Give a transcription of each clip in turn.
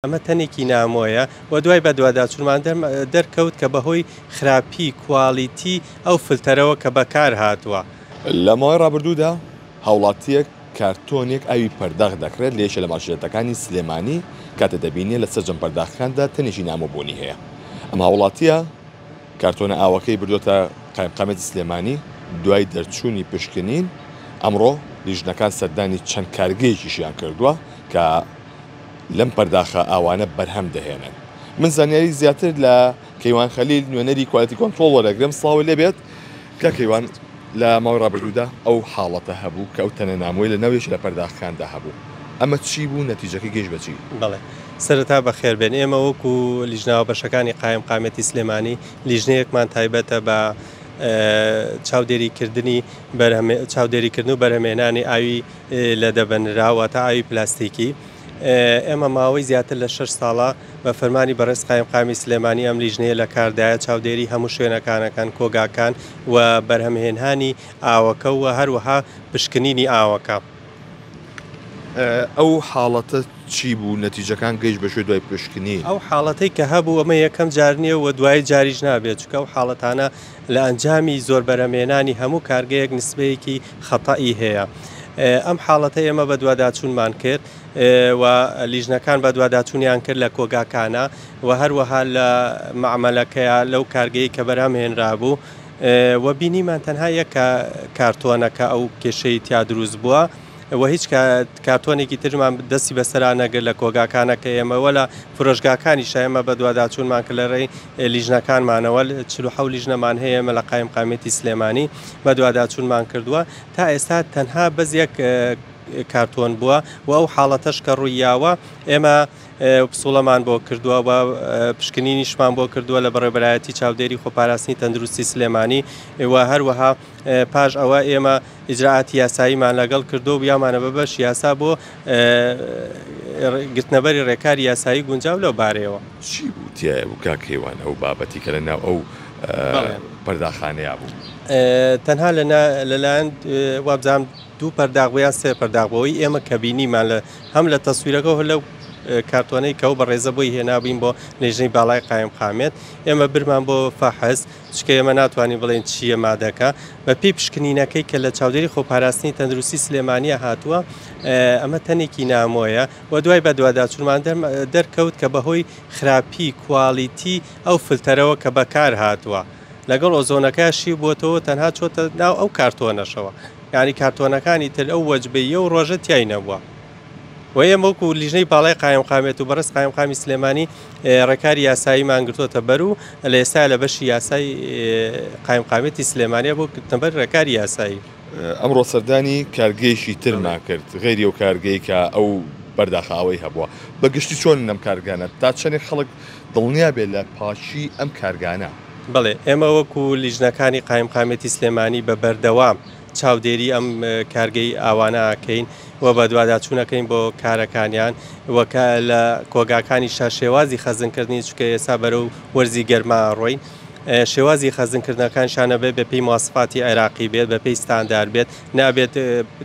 ئەمە تەنێکی نامۆیە و دوای بەدواداچوونمان دەرکەوت کە بەهۆی خراپی کواڵیتی ئەو فلتەرەوە کە بەکارهاتووە. لە ماوەی ڕابردوودا هاوڵاتییەک کارتۆنێک ئاوی پەرداخ دەکڕێت لە یەکێ لە مارکێتەکانی سلێمانی، کاتێ دەبینێ لە سەرجەم پەرداخەکاندا تەنێکی نامۆ بوونی هەیە. ئەم هاوڵاتییە کارتۆنە ئاوەکەی بردۆتە قایمقامیەتی سلێمانی، دوای دەرچوونی پشکنین ئەمڕۆ لیژنەکان سەردانی چەند کارگەیەکیشیان کردووە کە لەم پەرداخە ئاوانە بەرهەم دەهێنن. من زانیاری زیاتر لە کەیوان خەلیل نوێنەری quality control وەرەگرم، سڵاوت لێبێت کاک کەیوان. لە ماوەی ڕابردوودا ئەو حاڵەتە هەبوو کە ئەو تەنە نامۆی لە ناو یەکێ لە پەرداخەکاندا هەبوو، ئەمە چی بوو، نەتیجەکەی گەیشت بە چی؟ بەڵێ سەرەتا بەخێربێن. ئێمە وەکو لیژنە هاوبەشەکانی قایمقامیەتی سلێمانی لیژنەیەکمان تایبەتە بە چاودێریکردنی چاودێریکردن و بەرهەمهێنانی ئاوی لە دەبەنرا واتە ئاوی پلاستیکی. ئێمە ماوەی زیاتر لە 6 ساڵە بە فەرمانی بەڕێز قایمقامی سلێمانی ئەم لیژنەیە لە کاردایە، چاودێری هەموو شوێنەکانەکان، کۆگاکان و بەرهەمهێنانی ئاوەکە و هەروەها پشکنینی ئاوەکە. ئەو حاڵەتە چی بوو، نەتیجەکان گەیشت بە کوێ دوای پشکنین؟ ئەو حاڵەتەی کە هەبوو ئەمە یەکەم جار نییە و دوایی جاریش نابێت، چونکە ئەو حاڵەتانە لە ئەنجامی زۆر بەرهەمهێنانی هەموو کارگەیەک نسبەیەکی خەتەئی هەیە. ئەم حاڵەتە ئێمە بەدواداچوونمان کرد و لیژنەکان بەدواداچوونیان کرد لە کۆگاکانە و هەروەها لە مەعمەلەکەیە لەو کارگەی کە بەرهەم هێنرابوو و بینیمان تەنها یەک کارتۆنە کە ئەو کێشەی تیا دروست بووە و هیچ کارتۆنێکی ترمان دەستی بەسەرا نەگرت لە کۆگاکانە کە ئێمە وە لە فرۆشگاکانیشا ئێمە بەدواداچوونمان کرد لە ڕێی لیژنەکانمانەوە، 47 لیژنەمان هەیە ئێمە لە قایمقامیەتی سلێمانی بەدواداچوونمان کردووە. تا ئێستا تەنها بەس یەک کارتۆن بووە و ئەو حاڵەتەش کە ڕوویاوە ئێمە پسوڵەمان بۆ کردووە و پشکنینیشمان بۆ کردووە لە بەڕێوەبەرایەتی چاودێری خۆپاراستنی تەندروستی سلێمانی و هەروەها پاش ئەوە ئێمە ئیجرائاتی یاساییمان لەگەڵ کردووە و یامانە بە بەش یاسا بۆ گرتنەبەری ڕێکاری یاسایی گونجاو لەو بارەیەوە. چی بوو تیایە بوو کاک کەیوان ئەو بابەتی کە لە ناو ئەو پەرداخانەیا بوو؟ تەنها لەلایەن وابزانم دوو پەرداخ بوو یان سێ پەرداخ بوو، ئەوەی ئێمە کە بینیمان لە هەم لە تەسویرەکە و لەو کارتۆنەی کە ئەو بەڕێزە بۆی هێنابووین بۆ لیژنەی باڵای قایمقامیەت ئێمە برمان بۆ فەحس، چونکە ئێمە ناتوانین بڵێین چییە مادەکە، بە پێی پشکنینەکەی کە لە چاودێری خۆپاراستنی تەندروستی سلێمانیە هاتووە ئەمە تەنێکی نامۆیە و دوای بەدواداچوونمان دەرکەوت کە بەهۆی خراپی کواڵیتی ئەو فلتەرەوە کە بەکار هاتووە لەگەڵ ئۆزۆنەکە شی بووەتەوە تەنها چۆتە ناو ئەو کارتۆنەشەوە، یعنی کارتۆنەکانی تر ئەو وەجبەیە و ڕۆژە تیای نەبووە. و ئێمە وەکو لیژنەی باڵای قایمقامیەت و بەڕێز قایمقامی سلێمانی ڕێکاری یاساییمان گرتووەتە بەر و لە ئێستا لە بەشی یاسای قایمقامیەتی سلێمانیە بۆ گرتنەبەر ڕێکاری یاسایی. ئەمڕۆ سەردانی کارگەیەکی ترمان کرد غەیری ئەو کارگەی کە ئەو بەرداخە ئاوەی هەبووە، بە گشتی چۆنن ئەم کارگانە تا چەندێک خەڵک دڵنیا بێت لە پاکی ئەم کارگانە؟ بەڵێ ئێمە وەکو لیژنەکانی قایمقامیەتی سلێمانی بە بەردەوام چاودێری ئەم کارگەی ئاوانە ئەکەین و بەدواداچوونەکەین بۆ کارەکانیان و کە لە کۆگاکانیشا شێوازی خەزنکردنی، چونکە ئێستا بەرەو وەرزی گەرما ئەڕۆین، شێوازی خەزنکردنەکانیشانە بێت بە پێی مواسفاتی عێراقی بێت، بە پێی ستاندار بێت، نابێت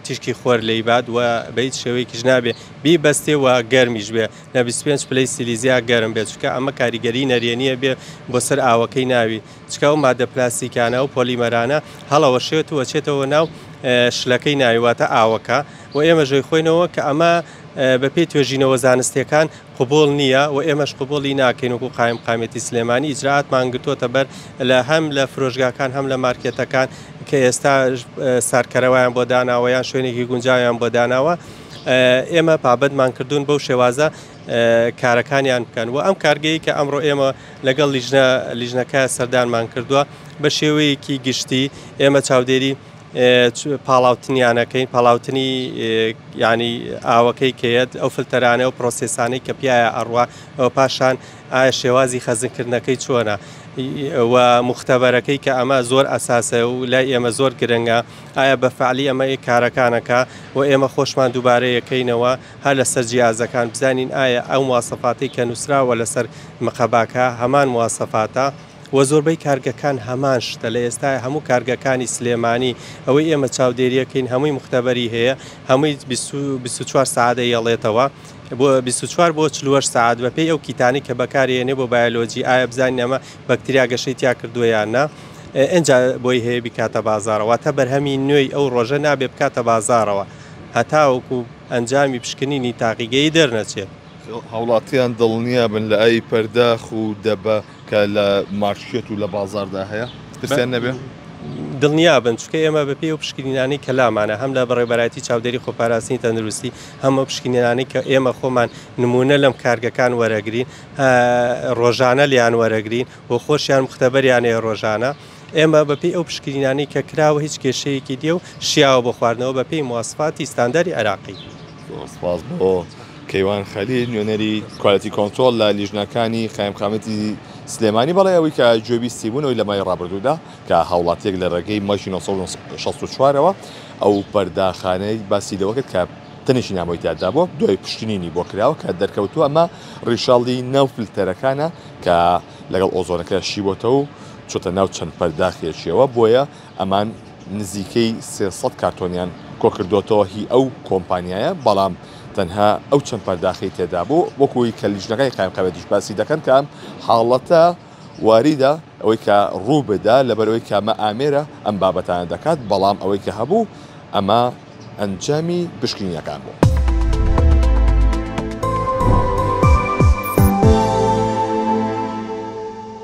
تیشکی خۆر لێی بات و بە هیچ شێوەیەکیش نابێت بیبەستێ و گەرمیش بێ لە 25 پلەی سیلیزیا گەرم بێت، چونکە ئەمە کاریگەری نەرێنیە بێ بۆ سەر ئاوەکەی ناوی، چونکە ئەو مادە پلاستیکانە و پۆلیمەرانە هەڵەوەشێت و ئەچێتەوە ناو شلەکەی ناوی واتە ئاوەکە و ئێمەش دەیخۆینەوە کە ئەمە بەپێی توێژینەوە زانستیەکان قبوڵ نییە و ئێمەش قبوڵی ناکەین وەکو قایمقامیەتی سلێمانی ئیجرائاتمان گرتووەتە بەر لە هەم لە فرۆشگاکان هەم لە مارکێتەکان کە ئێستا سارکەرەوەیان بۆ داناوە یان شوێنێکی گونجاویان بۆ داناوە ئێمە پابەندمان کردوون بەو شێوازە کارەکانیان بکەن و ئەم کارگەیە کە ئەمڕۆ ئێمە لەگەڵ لیژنەکە سەردانمان کردووە بە شێوەیەکی گشتی ئێمە چاودێری پاڵاوتنیانەکەین، پاڵاوتنی ینی ئاوەکەی کەیەت ئەو فلتەرانە و پرۆسێسانەی کە پیایە ئەڕوا و پاشان ئایا شێوازی خەزنکردنەکەی چۆنە و مختبەرەکەی کە ئەمە زۆر ئەساسە و لای ئێمە زۆر گرنگە ئایا بە فعلی ئەمە کارەکانەکە و ئێمە خۆشمان دووبارە یەکەینەوە هەر لەسەر جیازەکان بزانین ئایا ئەو مواسەفاتەی کە نووسراوە لەسەر مقەباکە هەمان مواسەفاتە و زۆربەی کارگەکان هەمان شتە لە ئێستای هەموو کارگەکانی سلێمانی ئەوەی ئێمە چاودێریەکەین هەمووی مختبەری هەیە، هەمووی 24 سەعات ئەیەڵێتەوە. بۆ 24 بۆ 48 سەعات بەپێی ئەو کیتانەی کە بەکارێنێ بۆ بایۆلۆجی ئایا بزانین ئەمە بەکتریا گەشەی تیا کردووە یان نا ئینجا بۆی هەیە بیکاتە بازاڕەوە واتە بەرهەمی نوێی ئەو ڕۆژە نابێ بکاتە بازاڕەوە هەتاوەکو ئەنجامی پشکنینی تاقیگەیی دەرنەچێت. هاوڵاتیان دڵنیابن لە ئاوی پەرداخ و دەبە کە لە مارکێت و لە بازاڕدا هەیە ترسیان نەبێ؟ دڵنیابن چونکە ئێمە بەپێی ئەو پشکنینانەی کە لامانە هەم لە بەڕێوەبەرایەتی چاودێری خۆپاراستنی تەندروستی هەم ئەو پشکنینانەی کە ئێمە خۆمان نموونە لەم کارگەکان وەرەگرین ڕۆژانە لێیان وەرەگرین و خۆشیان مختەبەریان هەیە ڕۆژانە ئێمە بەپێی ئەو پشکنینانەی کە کراوە هیچ کێشەیەکی نییە و شیاوە بۆ خواردنەوە بەپێی مواسفاتی ستاندەری عێراقی. زۆر سپاس بۆ کەیوان خەلیل نوێنەری quality control لە لیژنەکانی قایمقامیەتی سلێمانی بەڵێ ئەوەی کە گوێبیستی بوون ئەوی لە مای ڕابردوودا کە هاوڵاتیەک لە ڕێگەی مایکی 964ەوە ئەو پەرداخانەی باسی لەوە کرد کە تەنێکی نامۆی تیادا بووە دوای پشکنینی بۆ کراوە کە دەرکەوتووە ئەمە ڕیشاڵی ناو فلتەرەکانە کە لەگەڵ ئۆزۆنەکە شیبۆتەوە و چۆتە ناو چەند پەرداخێکیەوە بۆیە ئەمان نزیکەی 300 کارتۆنیان کۆکردۆتەوە هی ئەو کۆمپانیایە بەڵام تەنها ئەو چەند پەرداخەی تێدا بوو وەکوی کە لیژنەکانی قایمقامیەتیش باسی دەکەن کە ئەم حاڵەتە واریدە ئەوەی کە ڕوو بدا لەبەرئەوەی کە ئەمە ئامێرە ئەم بابەتانە دەکات بەڵام ئەوەی کە هەبوو ئەمە ئەنجامی پشکنینەکان بوو.